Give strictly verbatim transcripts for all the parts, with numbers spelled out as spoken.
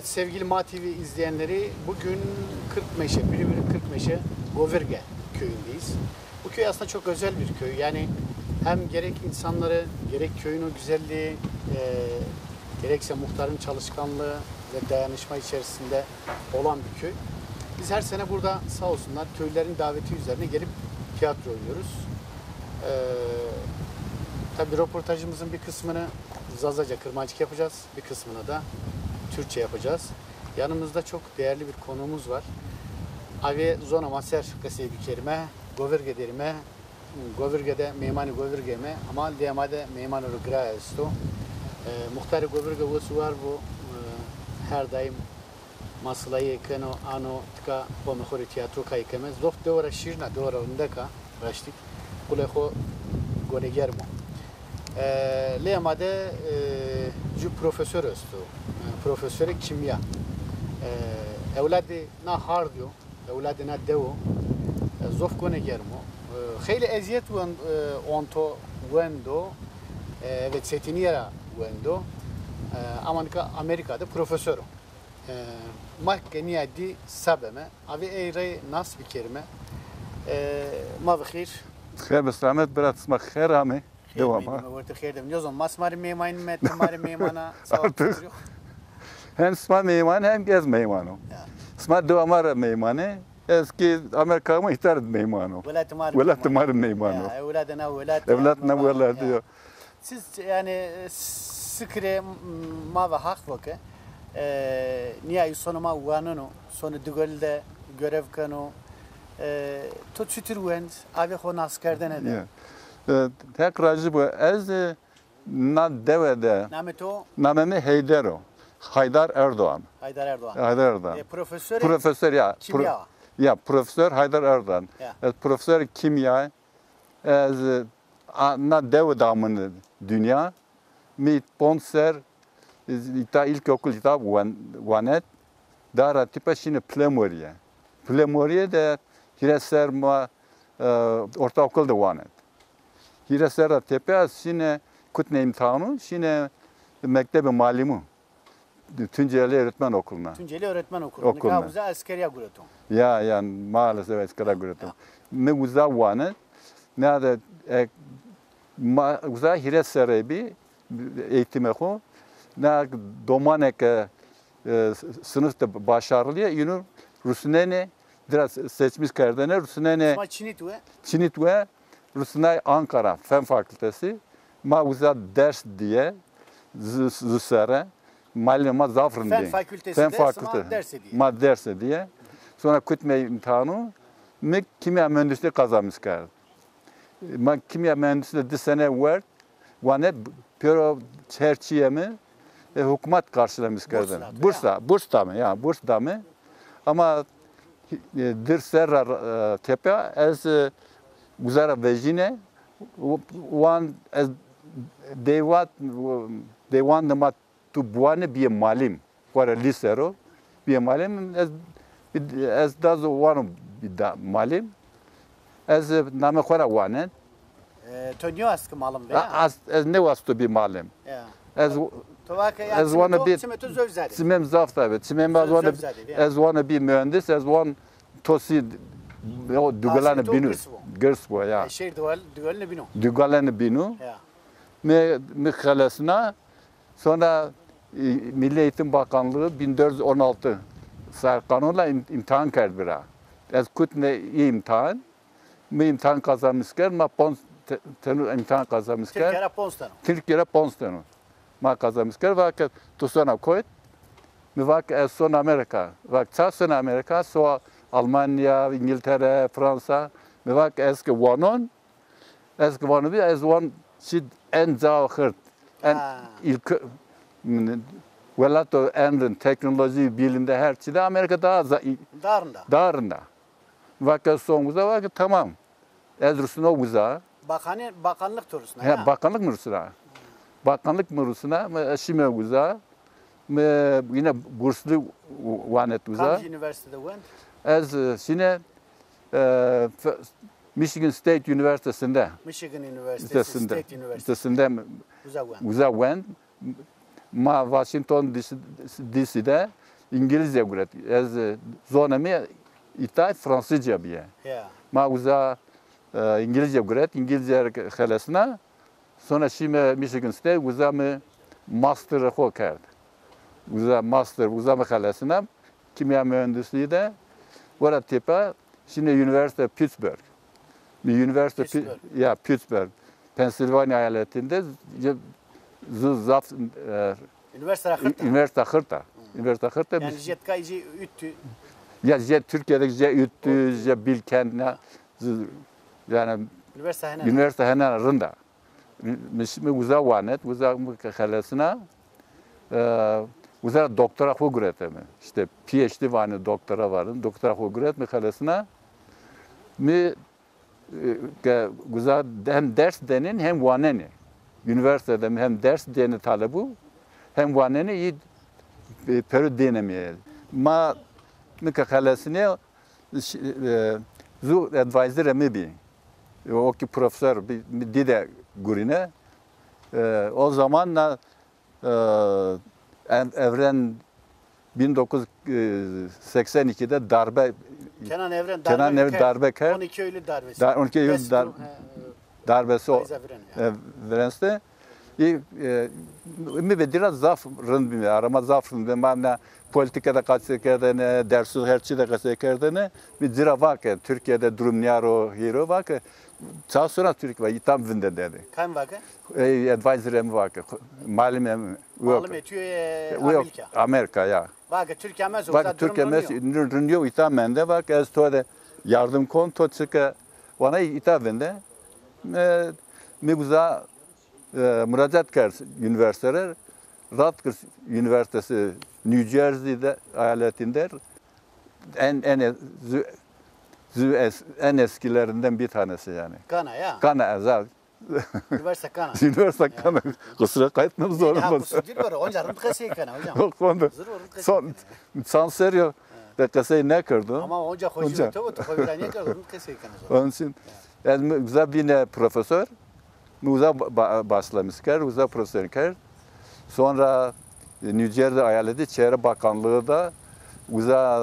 Sevgili Ma T V izleyenleri, bugün Kırkmeşe, Bülübülü Kırkmeşe Govirge köyündeyiz. Bu köy aslında çok özel bir köy. Yani hem gerek insanları, gerek köyün o güzelliği, e, gerekse muhtarın çalışkanlığı ve dayanışma içerisinde olan bir köy. Biz her sene burada sağ olsunlar köylülerin daveti üzerine gelip tiyatro oynuyoruz. E, tabii röportajımızın bir kısmını Zazaca, Kırmancık yapacağız. Bir kısmını da Türkçe yapacağız. Yanımızda çok değerli bir konuğumuz var. Avê zona ma ser qesey bikerime, Govirge derime, Govirge de meymanê Govirge me, ama lê ma de meymanê ro gira esto. E, muxtarê Govirge wes û war bo, e, her daim maslayê keno, ano tika xo me xo rê tiyatro kay keme. Zof dewe ra şîrna, dewe ra rindek a. Raştî qulê xo gonegerm o. E, lê ma de, e, ju profesor esto. E, profesorê kîmya. E, ewladê na hard yo, ewladê na dew o. E, zof gonegerm o. E, xeylê ezîyet wen-, e, onto wendo, e, ve çetinîye ra wendo. E, ama nika Amerîka de profesor o. E, ma ke nîya dî sa beme, avê ey rey nas bikerime. E, ma bi xêr. Xêr bi selamet bira, sima xêr amê. Xêr dewa ma. Xêr bîme, wertê xêr de. Nêzon, ma sima rê meymanîme, ti ma rê meymana. Artık. Hem sima meyman hem ez meyman o. Ya. Sima dewa ma rê meyman ê. Ez kî Amerîka ma, îta rê meyman o. Welatê ma rê meyman o. Welatê ma rê meyman o. Ya, ewladê na welat. Ewladê na welat ya. Siz, yani, sikrê ma ve haq voke. E, nîya îsonê ma waneno, sonê Digol de görev keno. E, to çitur wend, avê xo naskerdene de? Ya. E, Heq rajî bo. Ez, e, na dewe de. Namê to? Namê mi Heyder o. Haydar Erdoğan. Haydar Erdoğan. Haydar Erdoğan. E, profesor. Profesor ya. Kîmya. Ya, profesor Haydar Erdoğan. Ya. Ez profesor kîmya. Ez, a, na dewe de amune dinya. Mi ponc ser, îta ilkokul îta wan-, wanet. Dara tipe şîne Pilemorîye. Pilemorîye de hîrê ser ma, e, ortaokul de wanet. Hîrê ser ra tepe ez şîne kutne îmtihanu, şîne mektebê malimû. Tunceli Öğretmen Okulu'na. Tunceli Öğretmen Okulu. Okulu'na. Nika uza eskeriya gureto. Ya, ya, maalesef eskeriya gureto. Ya. Mi uza wane, ne de, e, ma, uza hîrê serre bî eğitimê xo. Ne domanê ke, e, sınıfta başarılıye, inu rusnenê, biraz seçmiş kerdene, rusnenê. Sima çinit we? Çinit we. Rusnay Ankara Fen Fakültesi. Ma uza ders diye, zu, zu serre. Malimê ma zaf rind ê. Fen Fakültesi. Fen de Fakülte. Sima ders diye. Ma ders diye. Sonra kutme imtihanu. Mi kimya mühendisliği kazanmış kerd. Ma kimya mühendisliği di sene werd. Wane pêro her çîyê mi, e, hukmat karşılamış kerdin. Burs da, burs da mi, ya, burs da mi. Ama, e, dir serra, e, tepe ez, e, uza ra vejîne, wan ez deyvat, deywan de ma tu buane bîye malim. Xora lîse ro bîye malim, ez, ez da zo wano bî da malim. Ez name xora wanen. E, to nêwast ke malim be? A, az, ez nêwasto bî malim. Ya. Ez, to vake ya, ez çimê wana to, bî, çimê to zöv zade. Çimêm zaf tabi. Çimêm ez wana, zöv zade, ya. Ez wana bî mühendis, ez wan tosî, o, dugulane bînu. Girs bo. Girs bo, ya. E, şehir dugal, dugalene bînu. Dugalene bînu. Ya. Mi, mi xelesna, sonra, e, Milli Eğitim Bakanlığı bin dört yüz on altı sayılı kanunla im-, imtihan kerd bira. Ez kutne î imtihan. Mi imtihan kazanmış kerd, ma ponc te-, tenu imtihan kazanmış kerd. Tirkîya ra ponc tenu. Tirkîya ra ponc tenu. Ma kazanmış kerd, va ke tu sona koyt. Mi va ke ez son Amerika. Va ke ça son Amerika? So Almanya, İngiltere, Fransa. Mi va ke ez ke wanon, ez ke vano bî, ez wan çî en cao xirt. En ilk, welato en rind, teknoloji, bilimde, her çî de Amerika daha za-, daha rind a. Daha rind a. Va ke son uza, va ke tamam. Ez rusno uza. Bakanı, bakanlık to rusna, ya? He, bakanlık mı rusna? Bakanlık mı rusna? Mi şime uza. Mi yine burslu wanet uza. Kam üniversitede wend? Ez, e, şine, e, Michigan State Üniversitesi'nde. Michigan Üniversitesi, State Üniversitesi. Üniversitesi'nde uza wend. Uza wend. Ma Washington D C, D İngilizce guret. Ez, e, zonê mi îta Fransızca bîye. Ya. Ma uza, e, İngilizce guret, İngilizce xelesna. Sonra şîme Michigan State, uza mi master xo kerd. Uza master, uza mi xelesna. Kimya mühendisliği de. Wera tepa, şimdi üniversite Pittsburgh. Bir üniversite Pi- Pittsburgh. Ya, Pittsburgh. Pennsylvania eyaletinde, ya, zu-, zaf, e, Üniversite Hırta. Üniversite Hırta. Üniversite Hırta. Yani bir- jetka ici üttü. Ya, je Türkiye'deki je üttü, je Bilkent, ne, zu-, yani Üniversite henen. Üniversite henen rında. Mi, mi uza wanet, uza mi xelesna, e, uza doktora xo gureteme. İşte P H D vani doktora varın, doktora xo guret mi xelesna. Mi, e, ke uza hem ders denin hem waneni. Üniversitede hem ders deni talebu, hem waneni iyi, e, peru denemi. Ma mi ke xelesine, e, zu advisor mi bi. O ki profesör bi, bi dide gurine. E, o zaman da, e, ev- Evren bin dokuz yüz seksen ikide darbe Kenan Evren Kenan darbe Evren kerd. Darbe kerd. On iki Eylül darbesi. Da, on iki Eylül dar- Darbesi o. Evren, ya. E, Evrenste. E, e, mi ve dira zaf rind bime, arama zaf rind bime. Ma ne politikada qesey kerdene, dersû her çî de qesey kerdene. Mi dira vake, Türkiye'de durum niyaro hîro vake. Ça sonra Türkiye va, tam vinde dedi. Kam vake? E, advisor em vake, malim em. Malim e, tu, e, yok, Amerika. Amerika ya. Vake Türkiye mes, vake Türkiye mes, rind yo, îta mende, vake ez to de yardım kon, to çike vana îta vinde. E, mi uza, e, müracaat kerd üniversitelere. Rutgers Üniversitesi New Jersey'de, eyaletinde en, en, e-, zü-, zü-, es-, en eskilerinden bir tanesi yani. Kana ya. Kana, ezal. Üniversite Kana. Üniversite Kana. Kusura kayıtmam zor olmaz. Kusur değil, onca rind qesey kena hocam. Yok, onda. Son, son serio de qesey ne kırdı? Ama onca hoca to, to hoca ne kırdı, rind qesey kena. Onun için, yani, güzel bir ne profesör, uza ba-, başlamış kerd, uza profesör kerd. Sonra, e, New Jersey eyaleti Çevre Bakanlığı da uza,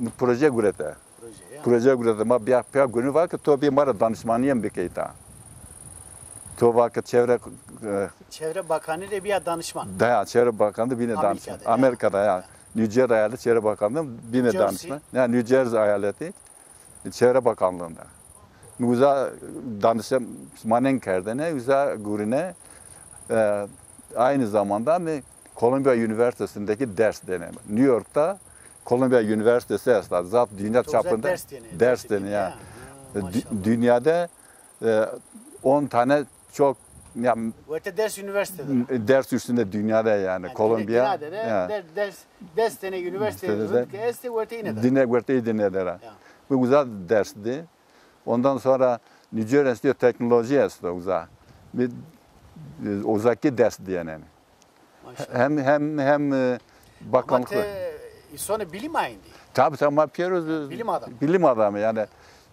e, proje gurete. Proje, ya. Proje gurete. Ma bir, bir günü var ki, to bir mara danışmaniyem bikeyta. To var ki çevre, e, Çevre Bakanı de bir danışman. Da ya, Çevre Bakanı bir danışman. Amerika'da ya. Amerika'da ya. New Jersey eyaleti Çevre Bakanlığı bir danışman. Ya, New Jersey eyaleti. Çevre Bakanlığı'nda. Uza danışmanen kerdene, uza gurine, e, aynı zamanda mi Columbia Üniversitesi'ndeki ders dene. New York'ta Columbia Üniversitesi esna. Zat dünya çapında ders dene, ders dene ya. Ha, maşallah. Dünyada, e, on tane çok, yani, orta ders üniversitesi. Ders üstünde dünyada yani, yani Columbia. Dünyada de, ya. Ders, ders Destene üniversite de, ki este orta yine de. Dine orta yine de. Ya. Bu güzel dersti. Ondan sonra New Jersey Institute of Technology esto uza. Bir, e, uzaki ders diyen yani. Maşallah. Hem, hem, hem, e, bakanlık. Ama te, sonra bilim ayindi. Tabii, tabii, ama Piero bilim adamı. Bilim adamı yani.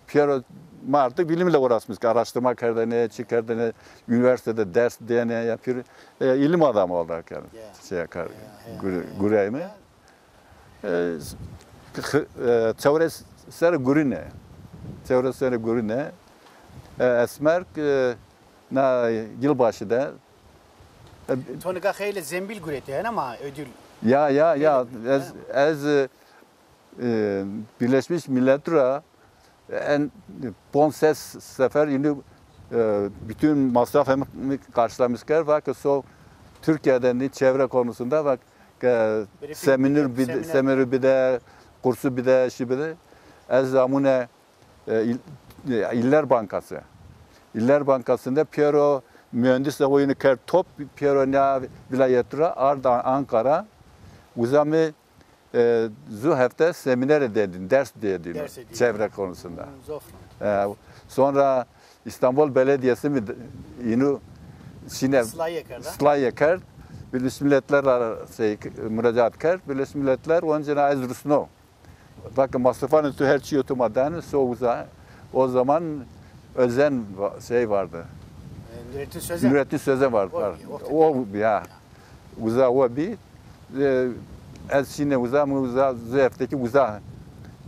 Piero ma artık bilimle uğraşmış, araştırma kerdene, çi kerdene, üniversitede ders diyene yapıyor. E, ilim adamı olarak yani. Ya. Şey, ya, ya, gure-, ya. Gureyme. E, çewres ser gurine. Çewres ser gurine. E, esmer, e, na yılbaşı da. E, to nika xeylê zembil guretî, hene ma ödül. Ya, ya, ya. Ez, ez, e, Birleşmiş Milletler en ponc ses sefer indi, e, bütün masraf hem karşılamış kerd. Vak so Türkiye'den de çevre konusunda vak, e, seminer bide, seminer bide, kursu bide, şi bide. Ez amune, e, il-, e, İller Bankası. İller Bankası'nda Piero mühendisle oyunu kerd top, Piero ne vilayetura, ard Ankara. Uzami e, zu hefte seminer edin, ders edin çevre konusunda. E, sonra İstanbul Belediyesi mi inu şine ıslah kerd. Birleşmiş Milletler şey, müracaat kerd. Birleşmiş Milletler oncena ez rusno. Bakın masrafını tu her çiyo tu madeni so uza. O zaman Özen şey vardı. E, Nurettin Sözen. Nurettin Sözen vardı. O, ya. Uza o bir, e, Ez şîne uza, mi uza, zu heftekî uza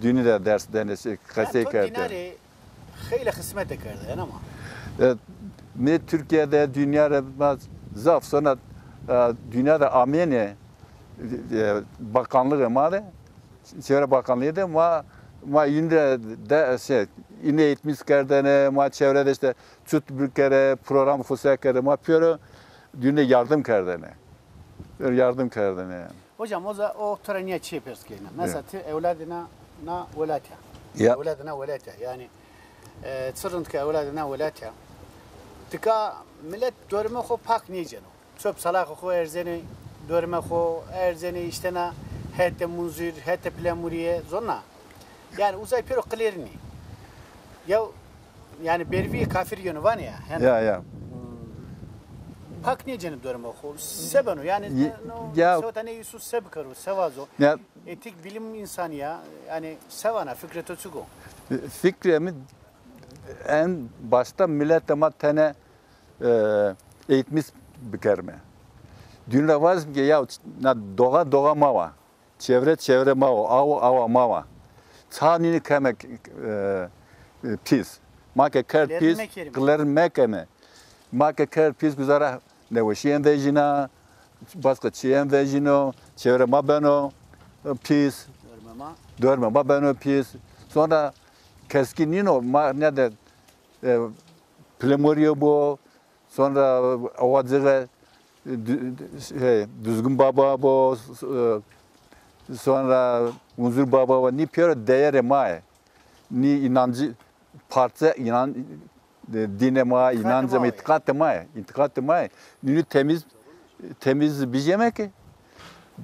dünî de ders denê, şey, qesey kerde. Dînarê xeylê xizmete kerde, ena ma. E, mi Türkiye de, dünya de ma zaf sonra, e, dünya de amêne, e, bakanlığı ma de, Çevre Bakanlığı de ma, ma yine de, şey, yine eğitmiş kerdene, ma çevrede işte çut bir kere program fuse kerde, ma piyoro dünya yardım kerdene. Yardım kerdene yani. Hocam, o za-, o to ra nîya çîyê pers keyna. Mesela ti ewladê na, na welat ya. Ya. Ewladê na welat ya. Yani, e, çi rind ke ewladê na welat ya. Tika milet dorime xo pak nêceno. Çöp salaxê xo erzenê, dorime xo erzenê, işte na hete munzur, hete pilemurîye, zona. Yani uzay pêro qilêrinî. Ya, yani bervî kafir yeno vanê ya. Hena. Ya, ya. Pak nêcenê dorime xo. Se beno? Yani, ye-, no, ya, seweta nê Yusuf se bikero, se vazo? Ya. Etik bilim insanî ya. Yani se vana, fikrê to çik o? Fikrê mi en başta milete ma tene, e, eğitmiş bikerme. Dün ra vazim ki ya na doğa doğa ma wa. Çevre çevre ma wa, awa awa ma wa. Ça nînî keme, e, e, pîs. Ma ke kerd pîs, qilêrin mekeme. Ma ke kerd pîs, guzara neweşîyen vejîna, başka çîyen vejîno, çevre ma beno, e, pîs. Dorme ma. Dorme ma beno pîs. Sonra keskî nîno, ma ne de, e, pilemorîye bo, sonra awacığı, e, dü-, şey, Düzgün Baba bo, e, sonra Unzur Baba bo. Nî pêro değerê ma ye. Nî inancı, parça inan-, e, dînê ma, inancê ma, îtîqatê ma ye. Îtîqatê ma ye. Nînû temiz, temiz bijeme ki,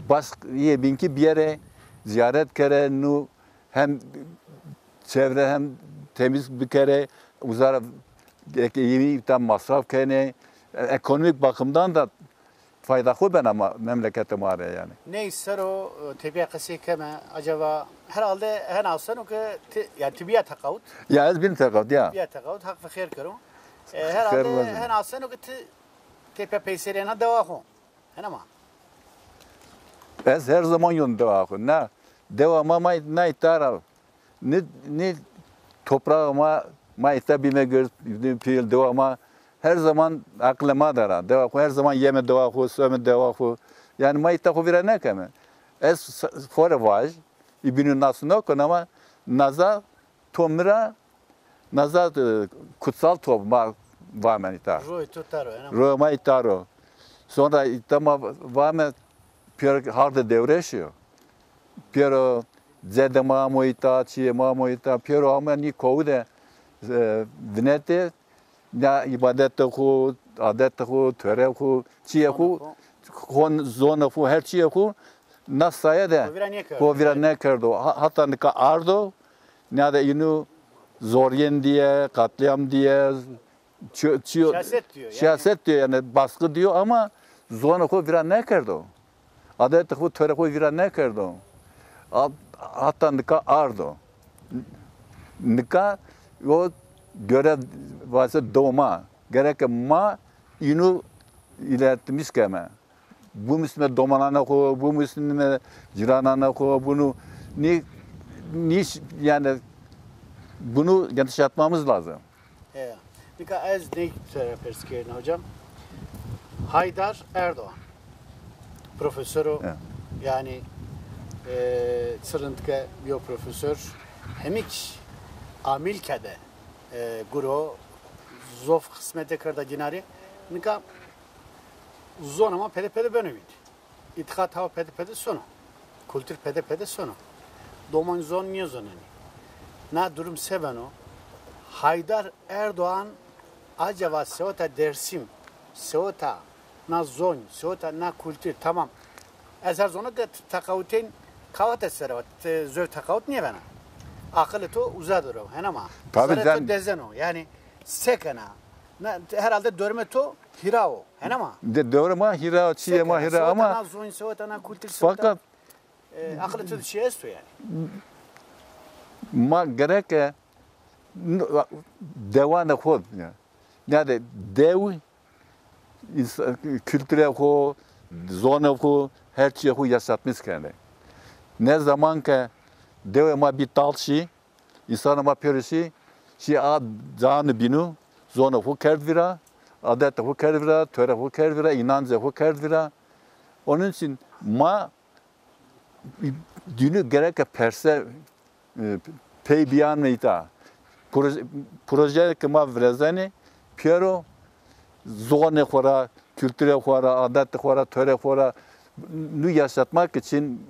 başka yê binkî biyere, ziyaret kere, nû hem çevre hem temiz bikere, uzara ek-, yemî ta masraf kenê. E, ekonomik bakımdan da fayda xo bena ma, memlekete ma rê yani. Ney ser o, e, tepîya qesey keme, acaba herhalde hen aseno ke ti, yani ti bîya teqawut. Ya ez bîn teqawut ya. Bîya teqawut, Haq ve xêr kero. E, herhalde hen aseno ke ti tepîya peyserîyena dewa xo. Hena ma. Ez her zaman yon dewa xo. Na, dewa ma, ma, na îta ra. Nî, nî toprağı ma, ma îta bîme gird, nî pîl dewa ma. Her zaman aqlê ma de ra. Dewa xo her zaman yeme dewa xo, some dewa xo. Yani ma îta xo vîra nêkeme. Ez s-, fore vaj, îbînû nas nêkon ama naza to mi ra Naza, e, kutsal top ma vame îta. Royê to îta ro, ena ma. Royê ma îta ro. Sonra îta ma vame pêro hardê dewreşî yo. Pêro cedê ma amo îta, çîyê ma amo îta, pêro ame nî kowu de, e, vinetê, na îbadetê xo, adetê xo, töre xo, çîyê xo, xon, zonê xo, her çîyê xo, na saye de xo vîra nêkerdo. Xo vîra nêkerdo. Ha-, hata nika ardo, nîyade înû zoryen dîye, katliam dîye, çi-, çi-, siyaset dîyo, yani. Siyaset dîyo, yani baskı dîyo ama zonê xo vîra nêkerdo. Adetê xo, töre xo vîra nêkerdo. A-, hata nika ardo. Nika o görev vase doma. Gereke ma înû ilerletmiş keme. Bimusnîme domananê xo, bimusnîme cîrananê xo, bunu nî, nî, yani bunu genişletmemiz lazım. He. Nika ez ney sere pers kerîne hocam. Haydar Erdoğan. Profesor o. He. Yani, e, çi rind ke yo profesor. Hemik Amîlke de, e, guro zof xizmete kerda gînarî. Nika zonê ma pede pede beno vînd. Îtîqat hawa pede pede sono. Kultur pede pede sono. Doman zon nêzonenî. Na durum se beno? Haydar Erdoğan acaba seweta Dersim, seweta na zon, seweta na kultur, tamam. Ez her zono ke teqawutên kawate sere va, ti zor teqawut nêvena. Aqilê to uza der o, hena ma. Tabii. Serê to dezeno. Yani se kena? Na, herhalde dormê to hîra o. Hena ma? De, dormê ma hîra, çîyê ma hîra ama. Seweta na zon, seweta na kultur, seweta, fakat, e, aqilê to de çî esto yani? Ma gereke n-, dewanê xo, ya. Yani dew, ins-, kulturê xo, zonê xo, her çîyê xo yaşatmış kene. Ne zaman ke dewê ma bî tal şî, însana ma pêro şî, şî a canî bînû, zonê xo kerd vîra, adetê xo kerd vîra, töre xo kerd vîra, înancê xo kerd vîra. Onun için ma dînû gereke perse, e, pey bîyanme îta. Proje, proje ke ma virezenê, pêro zonê xo ra, kültürê xo ra, adetê xo ra, töre xo ra, nu yaşatmak için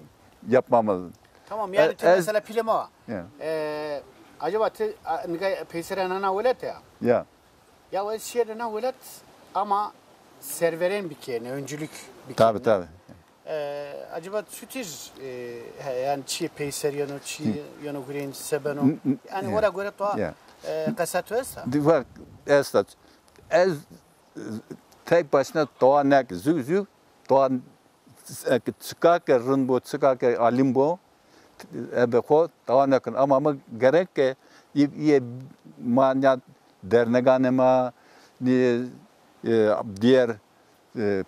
yapmamız. Tamam, yani e, ti ez, mesela pîlê ma. Ya. E, acaba ti, a, nika peyser ena na welat ya? Ya. Ya ez şêrî na welat ama serverên bikêne, öncülük bikêne. Tabii, tabii. E, acaba çutir, e, he, yani çi peyser yeno, çi yeno gurên, se beno? Yani ora göre to e, qesa to esta? Diva esta. Ez, e, tek başına toa nek, zü, zü, toa, e, çika ke rind bo, çika ke alim bo, ebe xo toa nekin. Ama mi gerek ke î-, îyê ma, ya derneganê ma, nî, e, diğer e,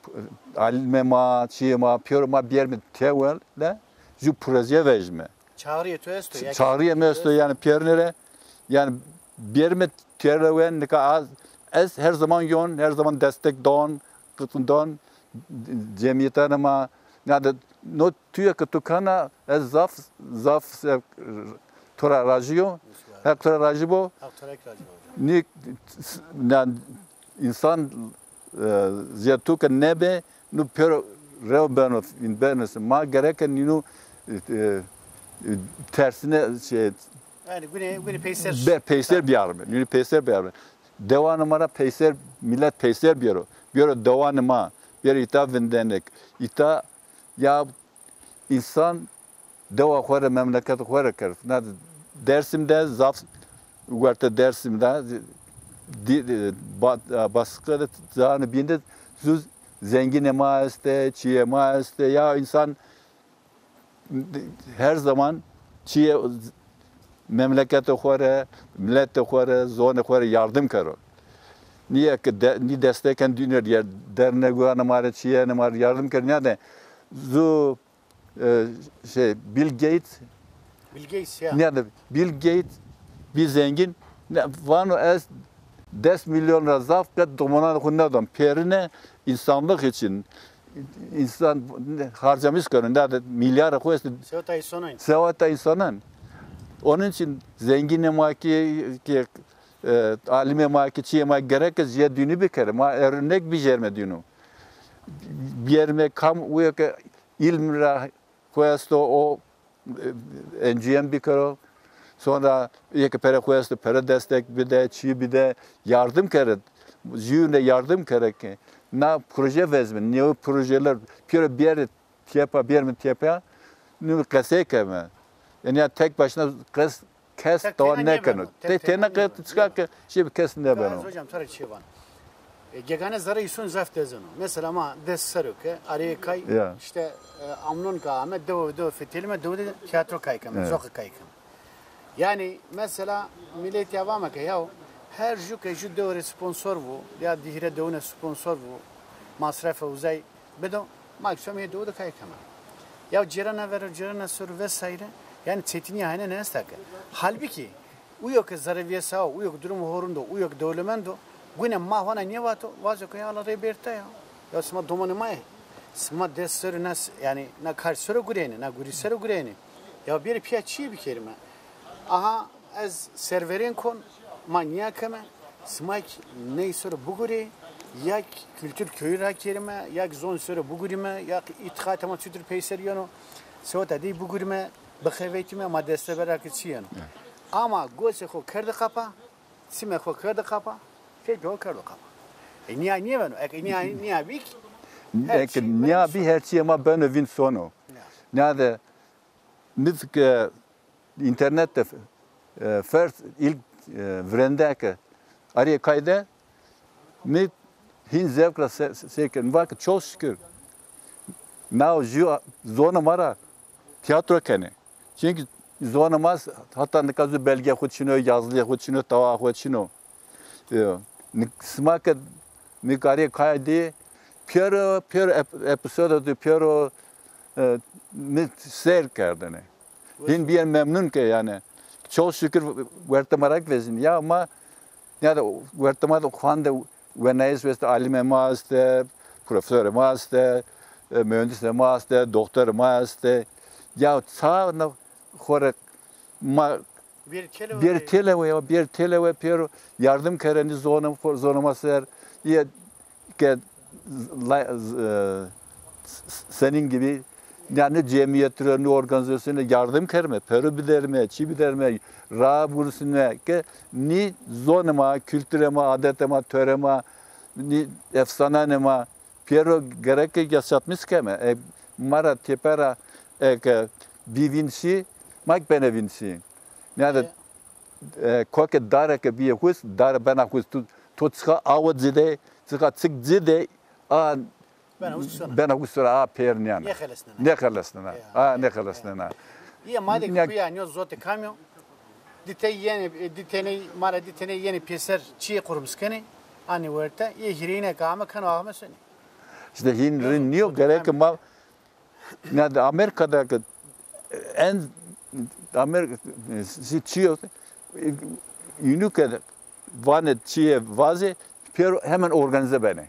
alimê ma, çiyê ma, pêro ma biyerme tewele, jü proje vejme. Çağrıya to esto, ya ki çağrıya mi esto, yani pêrine re, yani biyerme tewele, nika az, ez her zaman yon, her zaman destek don, qitindon, cemiyetane ma, yani no tuye ki tu kana, ez zaf, zaf se-, tora rajiyo, hek tora raji bo. Hak tora raji bo hocam. Ni, yani, insan, e, zîyet tu ke nebe, nu pêro rew beno, beno se. Ma gereke nînu, e, e, tersine şey, yani gune, gune peyser. Be, peyser biyarme. Nînu peyser biyarme. Dewanê ma ra peyser, millet peyser biyero. Biyero dewanê ma. Biyero îta vindenek. Îta ya insan dewa xo rê, memleketê xo rê kerd. Na Dersim de zaf, wertê Dersim de, di-, ba-, baskı de, zanê bîn de zû zenginê ma estê, çiyê ma estê. Ya insan her zaman çiyê memleketê xo rê, miletê xo rê, zonê xo rê yardim kero. Nîye ke de-, nî destekên dînî rê, derneganê ma rê, çiyênê ma rê yardim kero. Nîya de zû e, şey, Bill Gates. Bill Gates, ya. Ne de Bill Gates, bir zengin. Ne, vano ez des milyon ra zaf qet domananê xo nedon. Pêrine insanlık için, insan harcamış keno. Ne de milyarê xo estê. Seweta insanan. Seweta insanan. Onun için zenginê ma ki, ki, e, alimê ma ki, çiyê ma gerek ez jê dînî bikere. Ma örnek bijêrme dînû. Biyerme kam uye ke îlm ra xo esto, o, e, encîyen bikero. Sonra yê ke pere xo esto, pere destek bide, çî bide, yardım kere. Jüyüne yardım kere ki na proje vezme, nîyo projeler, pêro biyerê tîyepa, biyerme tîyepa, nîyo qesey keme. Yani ya tek başına qes-, kes tawa nêkeno. Tek têna qe çika ke şey kes nêbeno. Hocam, to ra çi van? E, gegane zerrê îson zaf dezeno. Mesela ma des serro ke arê kay, işte, e, amnon ke ame, dewe, dewe fetelîme, dewe de tîyatro kay keme, zoqe kay keme. Yani mesela milet ya vame ke ya her jü ke jü dewe rê sponsor bu, ya di hîrê dewine sponsor bu, masrafê uzay bido, ma ki şome hê dewe de kay keme. Ya cîrana vero, cîrana sero vesaire. Yani çetinîya hene nêesta ke. Halbukî uyo ke zerrê vêsa o, uyo ke durumê ho rind o, uyo ke dewlemend o, gune ma hona nêvato, vazo ke ya Allah rê bêrta ya. Ya sima domanê ma yê. Sima des serro na s-, yani na kar sero gureyne, na gurî sero gureyne. Ya bêrê pîya çîyê bikerîme. Aha, ez serverên kon, ma nîya keme, sima ki ney sero bigurê, ya ki kültür köyü rakerîme, ya ki zon sero bigurîme, ya ki îtîqatê ma çutir peyser yeno, seweta dey bigurîme, bixevetîme, ma destê bera ki çi yeno. Ama gosê xo kerde qapa, çimê xo kerde qapa, fekê xo kerdo qapa. E, nîya nêbeno, eke nîya, nîya bî ki, eke nîya bî, her çîyê ma beno vînd sono. Nîya de mi fikir, e, internet de, e, first ilk, e, virende ke arê kay de mi hin zevk ra se-, se-, seyr kerd. Mi va ke çok şükür. Nao jü zonê ma ra tiyatro kenê. Çünkü zonê ma s-, hata nika zu belge xo çin o, yazılîyê xo çin o, tawa xo çin o. E, nik-, sima ke nik arê kay de pêro, pêro ep-, episodo de pêro, e, mi seyr kerdêne. Hîn bîyên memnun ke yanî. Çok şükür wertê ma ra vejîn. Ya ma, ya da wertê ma de xwende wenayis veste, alîmê ma estê, profesorê ma estê, e, mühendisê ma estê, doktorê ma estê. Ya ça na xo rê ma bir telewe ya, bir telewe pêro yardım kerê nî zonê, zonê ma ser. Îyê ke la-, z-, e, s-, senin gibi, yanî cemiyet ra, nî organizasyonî ra yardım kerme, pêro biderme, çî biderme, ra bursine ke nî zonê ma, kulturê ma, adetê ma, törê ma, nî efsananê ma, pêro gereke yaşatmış keme. E, ma ra tepera, e, ke bî vîn şî, ma kî benê vîn şî. Nîyade, e, koke dare ke bîye hus, dare bena hus. Tu, tu çiqa awe ci de, çiqa çik ci de, a bena hus sona. Bena hus sona, a pêr nîyana. Nêxelesnena. Nêxelesnena. Ya, a, ya, nêxelesnena. Ya. Îyê ma de kuya nîyo zote kamyo. Dîtey yenê, dîtêney, ma ra dîtêney yenê pêser çîyê qurums kenê. Anê werte, îyê hîrêyine ke ame keno axme sonê. Îşte hîn rind nîyo, gereke ma, yanî Amerîka de ke en, Amerîka, si çîyo, unu ke vanê çîyê vazê, pêro hemen organize benê.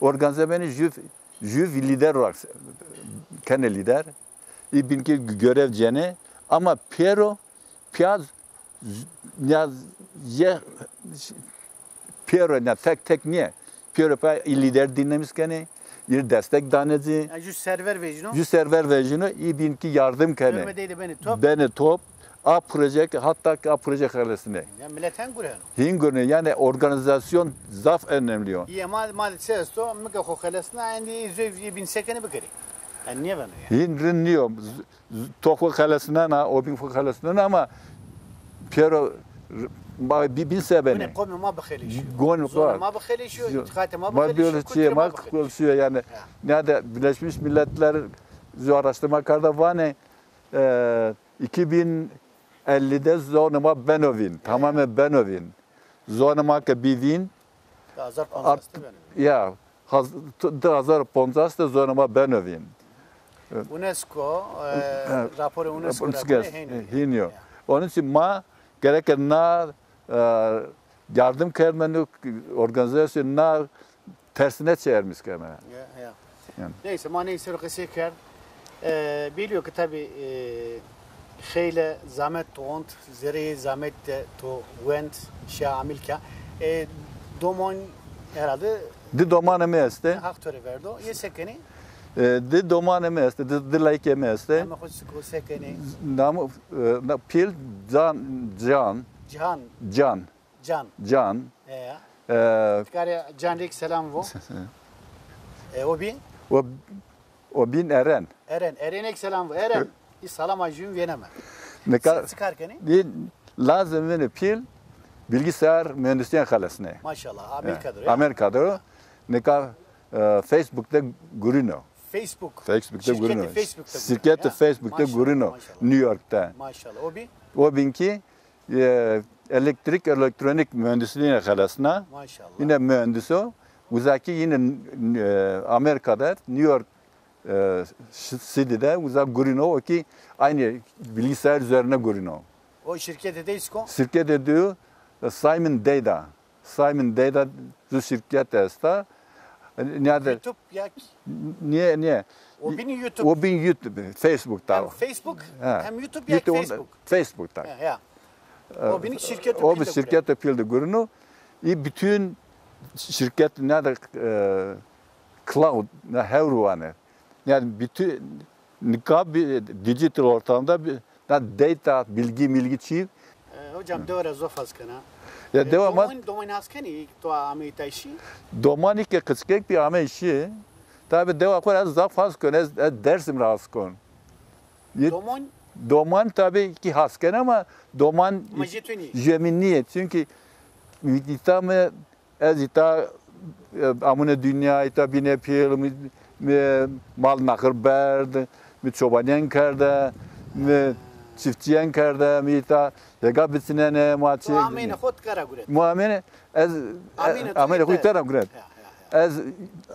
Organize benê jü, jü lîder olarak kenê lîder. Î bin ki görev cenê, ama pêro pîya z-, ya ye pêro, ya tek tek nîye. Pêro pîya î lîder dinlemiş kenê, î destek danê ci. Ya jü server vejîno. Jü server vejîno, î bin ki yardım kenê. Hürmetey de benê top. Benê top. A proje ki, hatta ki a proje xelesnê. Ya milet hen gureno. Hîn gureno. Yanî organizasyon zaf önemli yo. Îyê ma, ma de çi esto, mi ke xo xelesna, endî zey bin sekenî bikerî. Yanî nêbeno yanî. Hîn rind nîyo. Z-, z-, to xo xelesnena, o bin xo xelesnena ama pêro r-, ma bî-, bin se benê. Gonê qomê ma bixelîşîyo. Gonê qo-, zonê ma bixelîşîyo, îtîqatê ma bixelîşîyo, kulturê ma bixelîşîyo. Yanî, ya, nîyade Birleşmiş Milletler zî araştırma kerda vanê, e, iki bin elli de zonê ma beno vîn, tamamê beno vîn. Zonê ma ke bî vîn, di hazar poncas de beno vîn. Ya, haz-, t-, di hazar poncas de zonê ma beno vîn. UNESCO, e, raporê UNESCO ra gonê hênî. Hênî yo. Ya. Onun için ma gereke na, e, yardım kerme, organizasyon na tersine çevirmiş keme. Ya, ya. Yanî. Neyse, ma neyse ro qesey kerd. E, belî yo ki tabî, e, xeyle zamet to ont, zereyê zamet de to wend, şiya Amelîka. E, domon herhalde. Di domanê mi estê. Haq to rê verdo. Yê se kenê? E, di domanê mi estê, di, di leyîkê mi estê. Namê xo çik o, se kenê? Namê, e, na, pîl Can, Can. Cihan. Can. Can. Can. E. E, ti karê Can rê kî selam vo. E, o bîn? O, o bîn Eren. Eren. Erenê kî selam vo. Eren, î salama jün vêneme. Nika, se, çi kar kenê? Di lazim vînî pîl bilgisayar mühendisliği xelesnê. Maşallah. Amerîka de ro ya? Amerîka de ro. Nika, e, Facebook de gurîno. Facebook. Facebook de gurîno. Şirketê Facebook de gurîno. Şirketê Facebook de gurîno. Maşallah. New York de. Maşallah. O bîn? O bîn kî e, elektrik elektronik mühendisliğine xelesna. Maşallah. Yine mühendis o. Uza ki yine, e, Amerika'da, New York, e, City'de uza gurino, o ki aynı bilgisayar üzerine gurino. O şirketê dey çik o? Şirketê dey, e, Simon Data. Simon Data zu şirket esta. Nîyade? YouTube ya ki? Nîye, nîye? O bîn YouTube. O bîn YouTube, Facebook da. Hem Facebook, hem YouTube ya ki Facebook. Facebook da. Ya, ya. O bîn şirket, o bir şirket pîl de gurino. Î bütün şirket ne de, e, cloud, ne hewr vanê. Yani bütün nika bir dijital ortamda bir, ne data, bilgi, milgi çî. E, hocam, dewa ra zof has kena. Ya, e, dewa ma doman, doman has kenî, to ameyî tay şî? Domanî ke qickek bî ameyî şî. Tabi dewa xo ra ez zaf has kon, ez, ez Dersim ra has kon. Doman? Doman tabi ki has ken ama doman jê mi nîyê. Çünkü îta mi, ez îta, e, amune dinya, îta bîne pîl, mi, mi mal naxir berd, mi çobanîyen kerde, mi çiftçîyen kerde, mi îta hêga bisinene, ma çi. Ameyne xo ti kara guret. Mu ameyne, ez, e, ameyne xo îta ra guret. Ya, ya, ya. Ez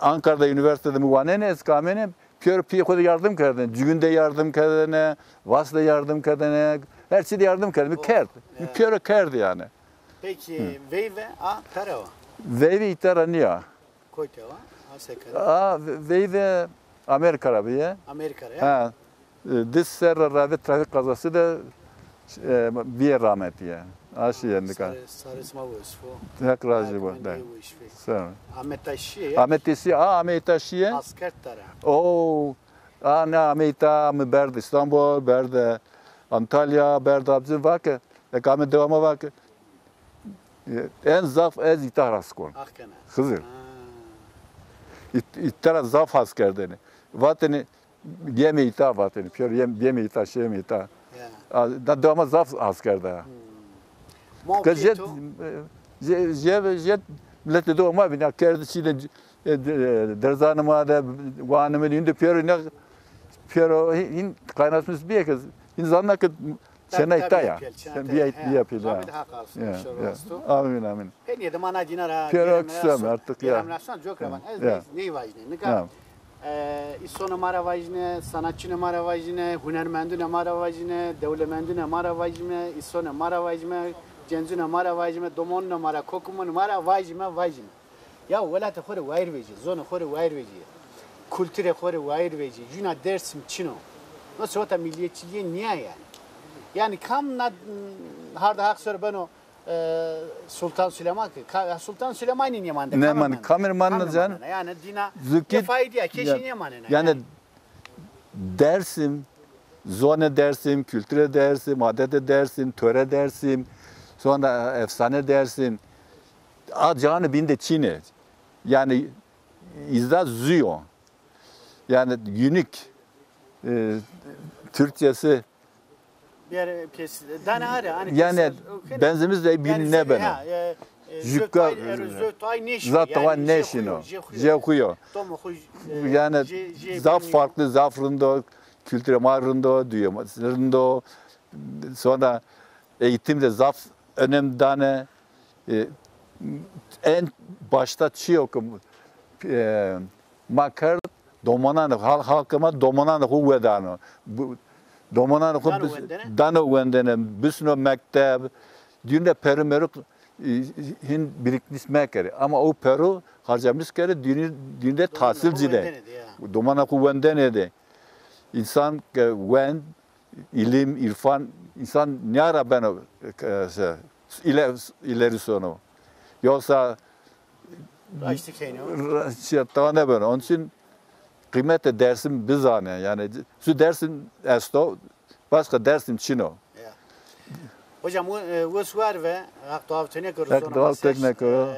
Ankara'da üniversitede mi wanene, ez kamene, Pêro pîyê xo de yardim kerdêne, cugûn de yardim kerdêne, vas de yardim kerdêne, her çî de yardim kerdêne. Mi kerd. Mi pêro kerd yanî. Peki, veyve a tera wa? Veyve îta ra nîya. Kotî wa? A se kena? A, ve-, veyve Amerîka ra bîye. Amerîka ra, ya? Ha. E, di serra ra de trafîk kazası de, e, bîye rahmetî ya. A şîye nika. Sarê, sarê sima wesfo. Heq razî bo. Sağ ol. Ameta şîye ya? Ameta şîye, a, ameta şîye. Asker tera. Oo. A, ne ameyta, mi berd Îstanbul, berd Antalya, berd Abzin, vake, eke ame dewama vake. En zaf ez îta ra has kon. Ax kena. Xizir. Ha. Ît-, îta ra zaf has kerdêne. Vatêne, yeme îta vatêne. Pêro yem-, yeme îta, şeme îta. Ya. A, da dewama zaf has kerda. Hmm. Ke jet, jet, jet, jet miletê dewa ma bîna, kerdî çî de, e, de-, derzanê ma de, wanê ma de, hîn de pêro ne, pêro hîn, hîn kaynatmış bîye ke, hîn zanna ke çêna îta ya. Bîya, bîya pêl, ya. Amîn, amîn. Pênîye de ma na dîna ra pêro kîsem artık ya. Cok ra van. Ez ney vajîne. Nika, e, îsonê ma ra vajîne, sanatçînê ma ra vajîne, hunermendunê ma ra vajîne, dewlemendunê ma ra vajîme, îsonê ma ra vajîme, cencunê ma ra vajîme, domonunê ma ra, kokumunê ma ra vajîme, vajîme. Ya welatê xo rê wayîr vejîye, zonê xo rê wayîr vejîye, kulturê xo rê wayîr vejîye. Cuna Dêrsim çin o. No seweta milliyetçîlîye nîya yanî. Yanî kam na, harda Haq ser beno, e, Sultan Süleyman ki, ka-, Sultan Süleymanî nêmande. Nêmande, kamî manena, kamî manena. Yanî dîna zukî, fayde ya, keşî nêmanena. Yanî Dêrsim, zonê Dêrsim, kulturê Dêrsim, adetê Dêrsim, töre Dêrsim, sonra efsane Dêrsim. A cihanê bîn de çin ê. Yanî îza zû yo. Yanî unique, e, Türkçesi. Bir pes-, dane are, hani yani pes-, benzemiz de bir yanî nêbeno. Ha, e, e, jukka, zat tawa nêşino. Jê xu yo. Yanî zaf farklı, zaf rind o, kültürê ma rind o, dünya ma rind o. Sonra eğitim de zaf önem dane. E, en başta çîyo ke, e, ma kerd, domonanê, hal-, halkê ma domonanê xo wedano. Bu, domonanê xo dano wendene, dano wendene, bisno mekteb, dîyûn de peru meru, e, hîn birikmiş mekerê. Ama o peru harcamiş kerê, dîyûn, dîyûn de tahsil ci de. Domonanê xo wendenê de. Însan ke wend, îlim, îrfan, însan nîya ra beno, e, se, île-, îleri sono. Yoksa raştî keyno. Ra-, şey, tawa nêbeno. Onun için kıymetê Dêrsim bizane. Yanî, şu Dêrsim esto, başka Dêrsim çin o. Ya. Hocam, e, wes war ve, Haq dawa tenê kero. Haq dawa tenê kero.